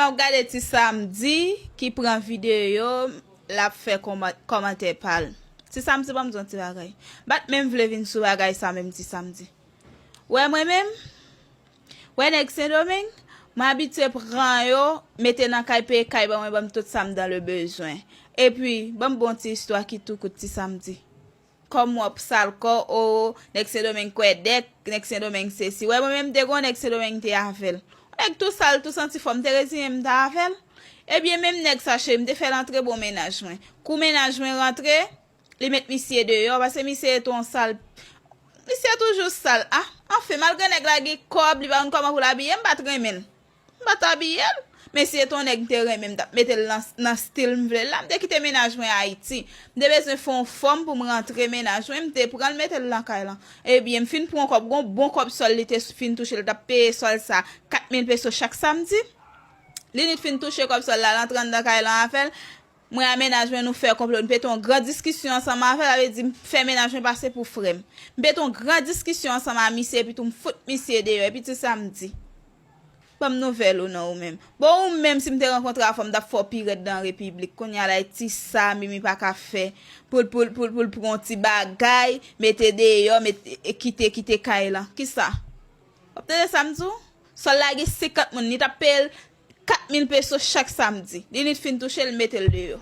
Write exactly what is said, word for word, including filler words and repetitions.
N ap gade Ti Samdi ki pran videyo, l ap fè kòmantè pa l. Ti Samdi, ban m di yon ti bagay. M pa t menm vle vin sou bagay sa menm Ti Samdi. Wè mwen menm, wè nèg Sendomeng, mwen abitye pran yo, mete nan kay, peye kay ban mwen, ban m tout sa m dan le bezwen. Epi, ban m bon ti istwa ki tou kout Ti Samdi. Kòm w ap sal kò, o, nèg Sendomeng kwè dèk, nèg Sendomeng sesi. Wè, mwen menm, m te gon nèg Sendomeng te avè l. Nèg tou sal, tou santi fò, m te reziyen m ta avè l. Ebyen, menm nèg sa, cheri, m te fè l antre bon mennaj mwen. Kou mennaj mwen rantre, li met misye deyò, paske misye te yon sal. Misye toujou sal. Ah, anfen, malgre nèg la gen kòb, li pa konn kòman pou l abiye, m pa t renmen l. M pa t abiye l. Men si se t yon nèg m te renmen, m t ap mete l nan, nan stil m vle l la. M te kite mennaj mwen Ayiti. M te bezwen fè yon fòm pou m rantre mennaj mwen. M te pran l mete l nan kay lan. Ebyen, m fin pran yon kòb, gon bon kòb sòl li te fin touche. L t ap peye sòl sa kat mil peso chak samdi. Li nit fin touche kòb sòl la, l antre anndan kay lan avè l. Mwen ak mennaj mwen, nou fè konplo. M pete yon gran diskisyon ansanm avè l, sa vle di m fè mennaj mwen pase pou frè m. M pete yon gran diskisyon ansanm ak misye, epi tou m fout misye deyò, epi Ti Samdi. Ban m nouvèl ou non ou menm. Bon, ou menm, si m te rankontre avè w, m t ap fè w pi rèd nan repiblik. Kounye a la, e ti sa, Mimi pa ka fè. Pou l, pou l, pou l, pou l pran yon ti bagay, mete deyò, mete, e kite, kite kay lan. Kisa? W ap tande sa m di w? Sòl la gen senkant moun, li t ap peye l kat mil peso chak samdi. Li nit fin touche l, mete l deyò.